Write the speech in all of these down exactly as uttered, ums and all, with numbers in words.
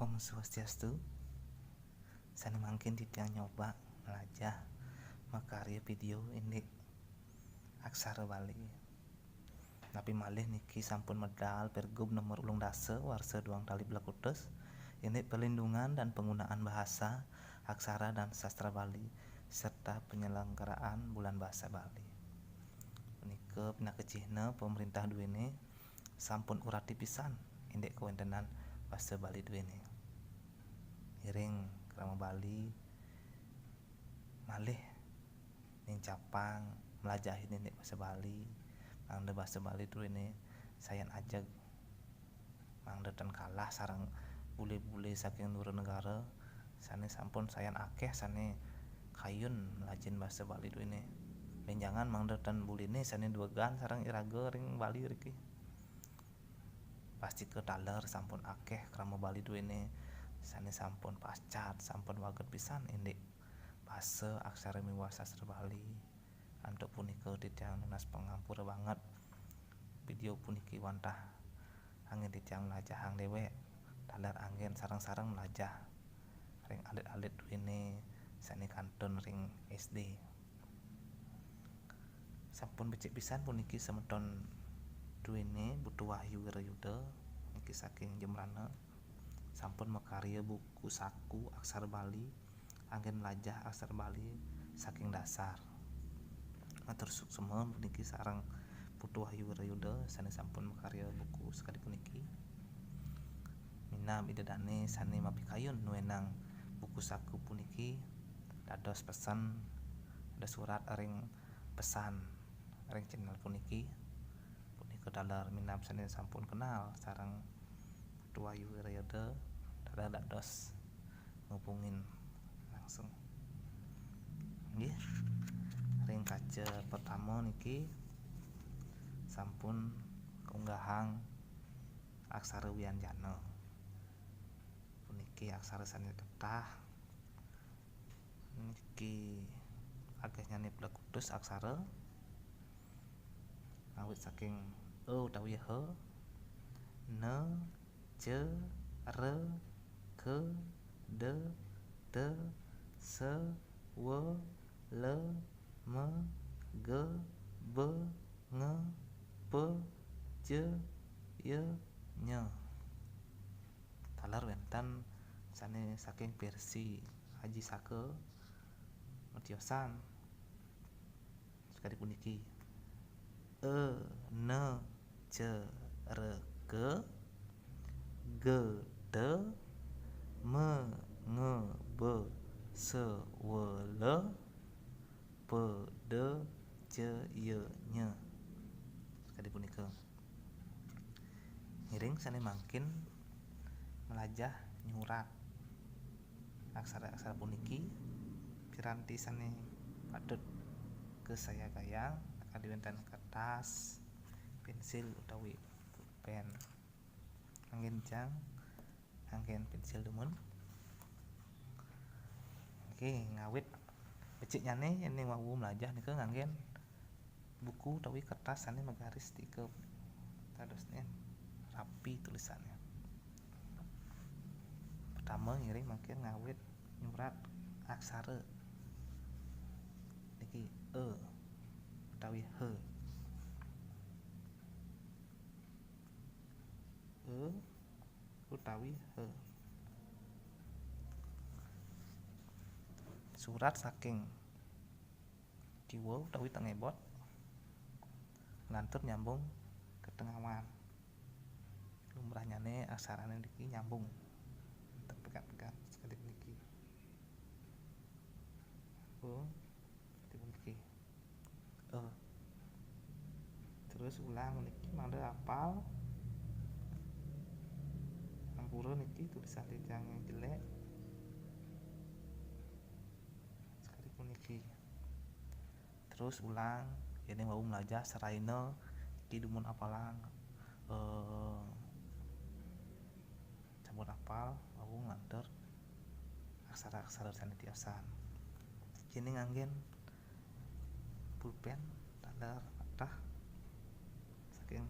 Om Swastiastu. Sané mangkin titiang nyoba nglajah makarya vidéo indik aksara Bali. Napi malih niki sampun medal Pergub nomor ulung dasa warsa duang tali dua kutus, indik perlindungan dan penggunaan bahasa, aksara dan sastra Bali, serta penyelenggaraan Bulan Bahasa Bali. Punika pinaka cihna pemerintah duéné sampun urati pisan indik kawéntenan basa Bali duéné. Ngiring krama Bali malih nincapang mlajahin indik basa Bali, mangda basa Bali duéné sayan ajeg, mangda tan kalah sareng bulé-bulé saking dura negara sané sampun sayan akéh sané kayun mlajahin basa Bali duéné. Bénjangan mangda tan buléné sané duegan sareng iraga ring Bali riki. Pastika taler sampun akéh krama Bali duéné sané sampun pacad, sampun wagéd pisan indik basa, aksara miwah sastra Bali. Antuk punika titiang nunas pangampura banget. Vidéo puniki wantah anggén titiang mlajahang déwék, taler anggén sareng-sareng mlajah ring alit-alit duéné sané kantun ring S D. Sampun becik pisan puniki semeton duéné Putu Wahyu Wirayuda niki saking Jembrana sampun makarya buku saku aksara Bali anggén mlajah aksara Bali saking dasar. Matur suksma puniki sareng Putu Wahyu Wirayuda sané sampun makarya buku sakadi puniki. Minab Ida Dané sané mapikayun nuénang buku saku puniki dados pesen, dados surat ring pesan ring channel puniki. Punika taler minab sané sampun kenal sareng Putu Wahyu Wirayuda, taler dados ngubungin langsung. Nggih. Ring kaca pertama niki sampun kaunggahang aksara wianjana. Puniki aksara sané ketah. Niki agéhnyané plekutus aksara. Awit saking e utawi he, ne, ce, re, ke, de, te, se, we, le, me, ge, be, nge, pe, je, ye, nye. Taler wénten sané saking vérsi Aji Saka matiosan sakadi puniki. E, ne, ce, re, ke, ge, de, me, nge, be, se, we, le, pe, de, je, ye, nye. Sakadi punika. Ngiring sané mangkin mlajah nyurat aksara-aksara puniki, piranti sané patut kasayagayang kadi wénten kertas, pénsil utawi pulpén. Anggén jang, anggén pénsil dumun. Oké, ngawit beciknyané yén wau mlajah nika nganggén buku utawi kertas sané magaris tiga. Dados niki rapi tulisannya. Pertama ngiring mangkin ngawit nyurat aksara. Niki e utawi he. E utawi he. Surat saking kiwa utawi tengebot, nglantur nyambung ka tengawan. Lumrahnyané aksarané niki nyambung. Tepegat-pegat sakadi puniki. Nyambung sakadi puniki. E. Terus ulang niki mangda apal. Ampura niki tulisan titiang jelék. Sakadi puniki. Terus ulang, yén wau mlajah seraina niki dumun apalang, eh, sampun apal, wau nglantur aksara-aksara sané tiosan. Yén nganggén pulpén taler patah saking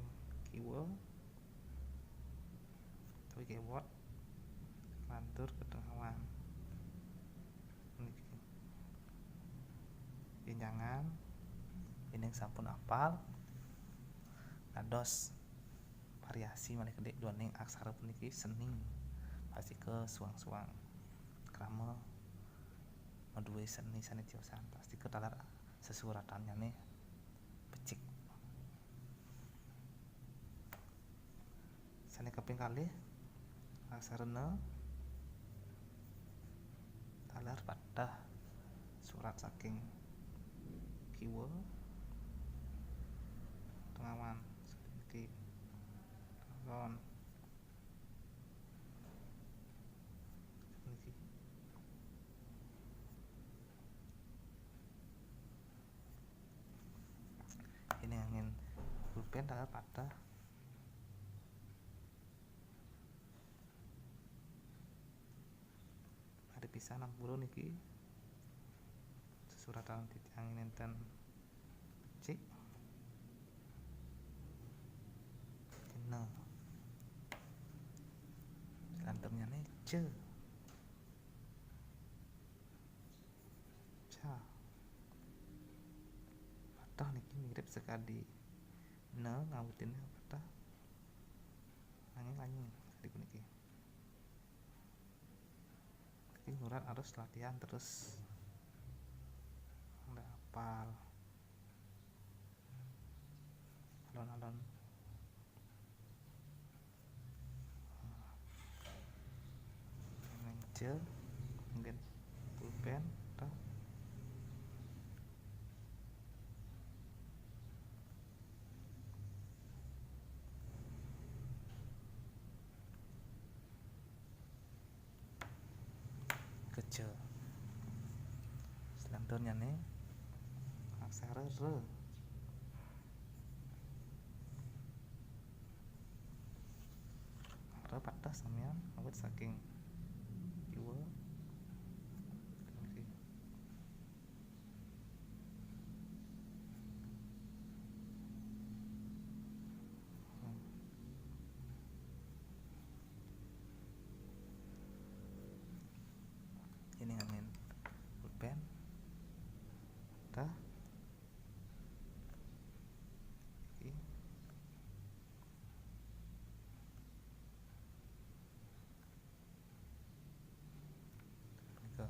kiwa utawi keyboard, Tur ketengawan. Niki. Jenjangan, yéning sampun apal, dados variasi malih gedhé duaning aksara puniki seni, pastika suang-suang krama madué seni sané tiosan, pastika taler sesuratannyané becik. Sané kaping kalih, aksara na taler pateh surat saking kiwa tengawan saking niki. Niki. Yéning anggén pulpén taler pateh. Ari pisan ampura niki. Sesuratan titiang nénten becik. Cina. Selanturnyané ce. Ca. Pateh niki mirip sakadi na ngawutin pateh. Nanging lanying sakadi puniki. Niki ngurat harus latihan terus. Nggak apal. Alon-alon. Meja, mungkin pulpen, toh. Keja. Selanturnyané aksara re. Re pateh samian awit saking kiwa. Ini angin pulpen. Tah. Iki. Nika.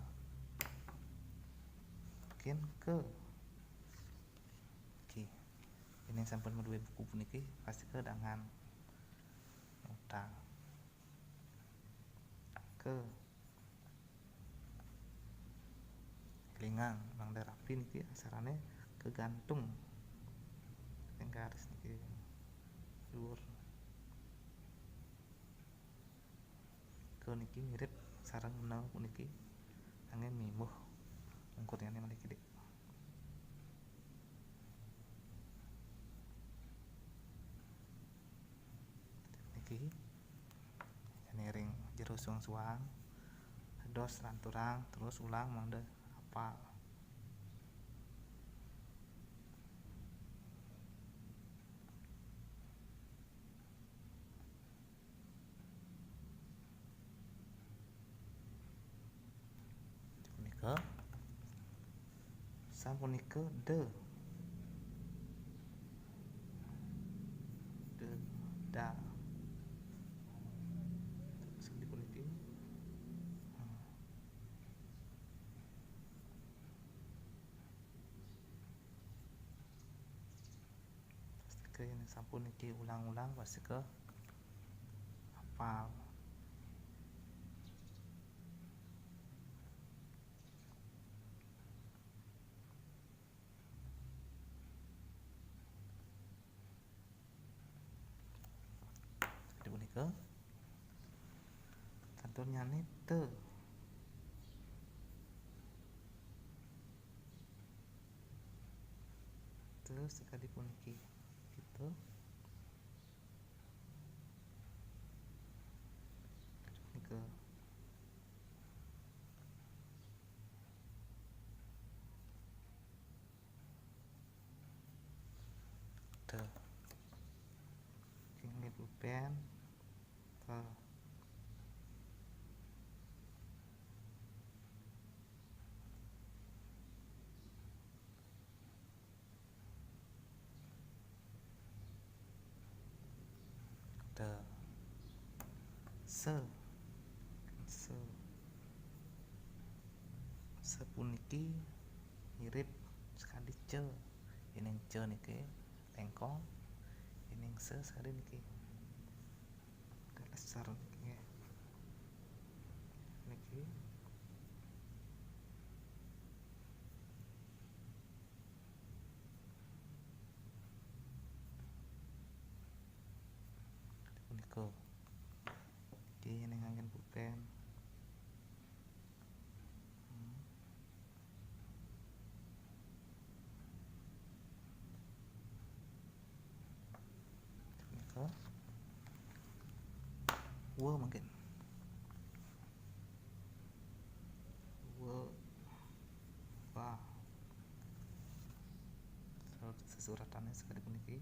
Mungkin ke. Oke. Ini sampun madué buku puniki, pastika dangan utang. Ke. Élingang, mangda rapi niki aksarané kegantung. Ning garis niki dhuwur. Ke niki mirip sareng na puniki, nanging mimbuh ungkurnyané malih gedé. Niki, ring jero suang-suang, dados lanturang, terus ulang mangda apal. Punika. Sapunika de. De, da. Seperti puniki. Hmm. Pastika yén sampun niki ulang-ulang, pastika apal. Seperti punika. Kanturnyané te. Terus sekali puniki. Gitu. Nika. Tuh. Tinggal pulpen. Tuh. Se. Se. Se puniki mirip sekadi ce. Yéning ce niki lengkong, yéning se sekadi niki. Dasar niki nggih. Niki. Punika. Nggih, yéning nganggén pulpén. Hmm. Punika. Wa mangkin. Wa. Wa. Sesuratané sekadi puniki.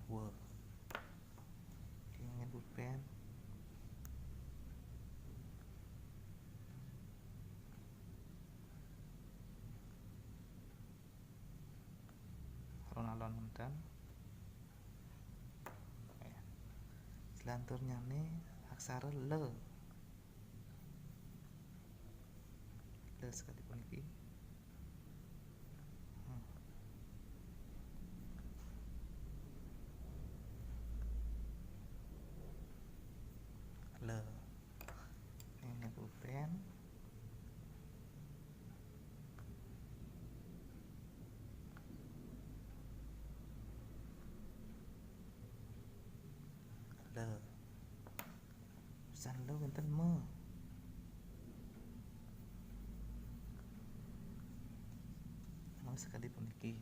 Wa. Nggih, nganggén pulpén. Alon-alon wénten. Oke. Selanturnyané aksara le. Le sekadi puniki. Hmm. Le. Ini pulpén. Le. Wusan le wénten me. Me sekadi puniki.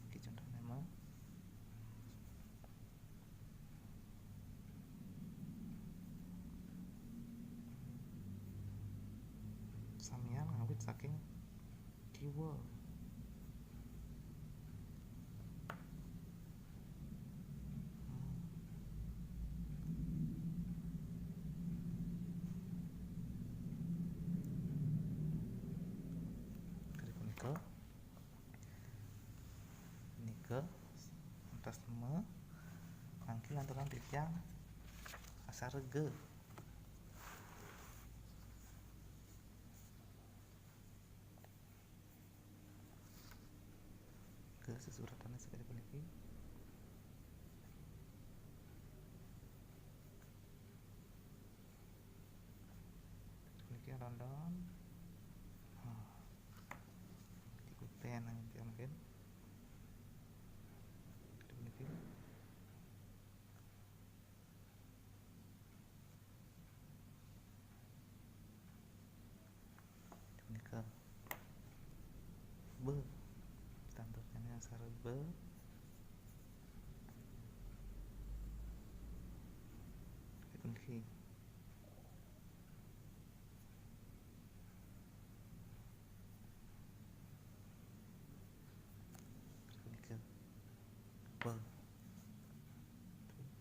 Niki contohné me. Samian ngawit saking kiwa. Hmm. Kali punika. Nika, antos me, mangkin lanturan titiang aksara ga. Ga sesuratané sekadi puniki. Niki alon-alon. Nah. Ikutin yang mungkin. Niki. Nika. Be. Tanduknya aksara be. Niki. Nika. Be.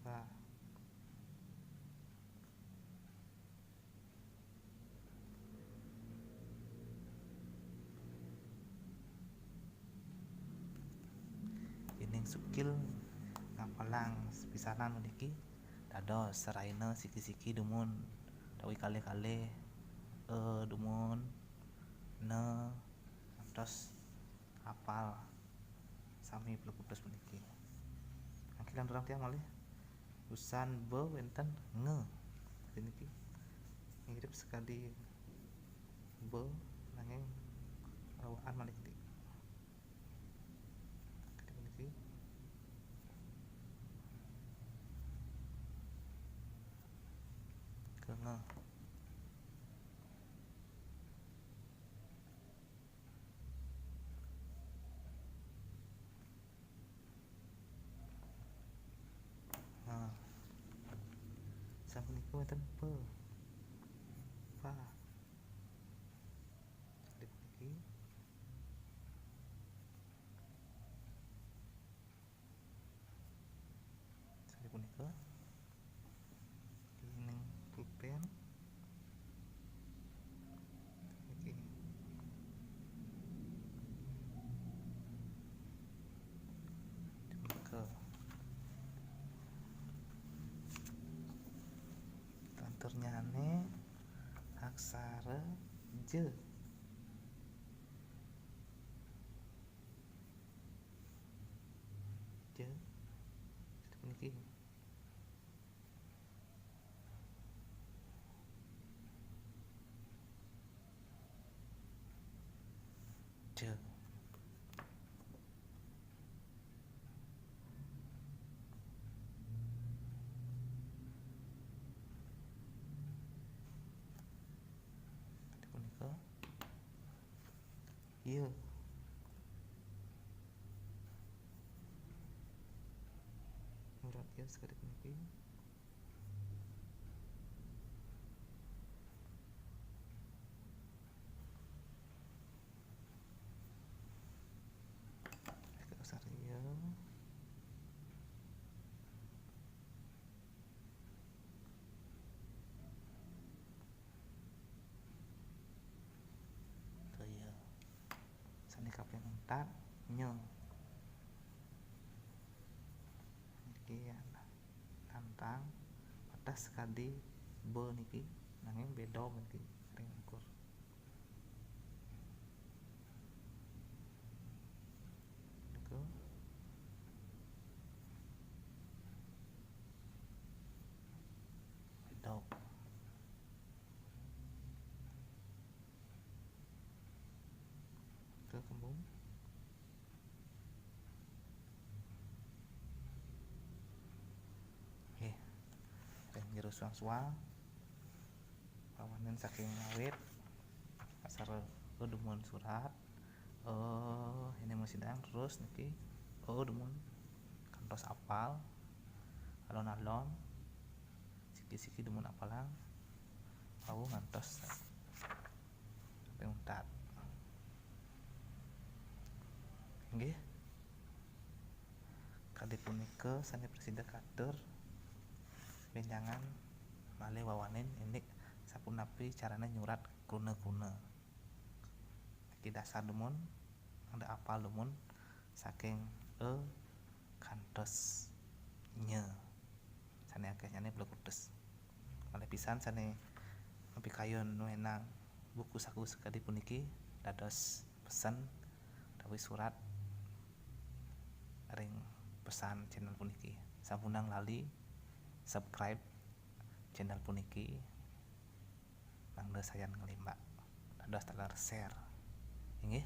Ba. Yéning sukil ngapalang sepisanan puniki, dados seraina siki-siki dumun, utawi kalih-kalih, eh, dumun, ne, ngantos apal sami pelukuples puniki. Nanging lanturang tiang malih, wusan be wénten nge. Puniki mirip sekadi be nanging lawakan malih niki. Puniki. Ke nge. Nah, sapunika wénten pe, pa. Inggih puniki. Sapunika. Ning pulpén. Niki. Nyane aksara je. Je. Seperti niki. Je. Seperti punika. Iya. Murat ya sekali puniki. Kasar ya. Kaya sane kaping empat, nye. Niki ya, nantang pateh sekadi be niki, nanging beda niki ring angkur. Niku. Beda. Ke kembung. Nggih. Ring jero suang-suang. Pawanen saking ngawit. Asar dumun surat. Oh, ini masidan terus niki. Oh, dumun kantos apal. Alon-alon. Siki-siki dumun apalang. Wau ngantos kaping untat. Inggih. Kadi punika sane prasida katur benjangan malih wawanin indik sapunapi carane nyurat kruna-kruna. Niki dasar dumun, mangda apal dumun saking e kantos nye. Sane akehnyane plekutus. Malih pisan sane mapikayun wenang buku saku sakadi puniki dados pesen utawi surat ring pesan channel puniki. Sampunang lali subscribe channel puniki, mangda sayan nglimbak dados taler share. Inggih.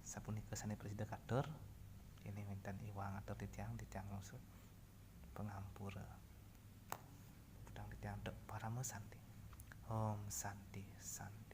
Sapunika sane prasida katur. Kene wenten iwang atur titiang, titiang ngusut pangampura. Puputang titiang antuk parama santi. Om Santi, Santi.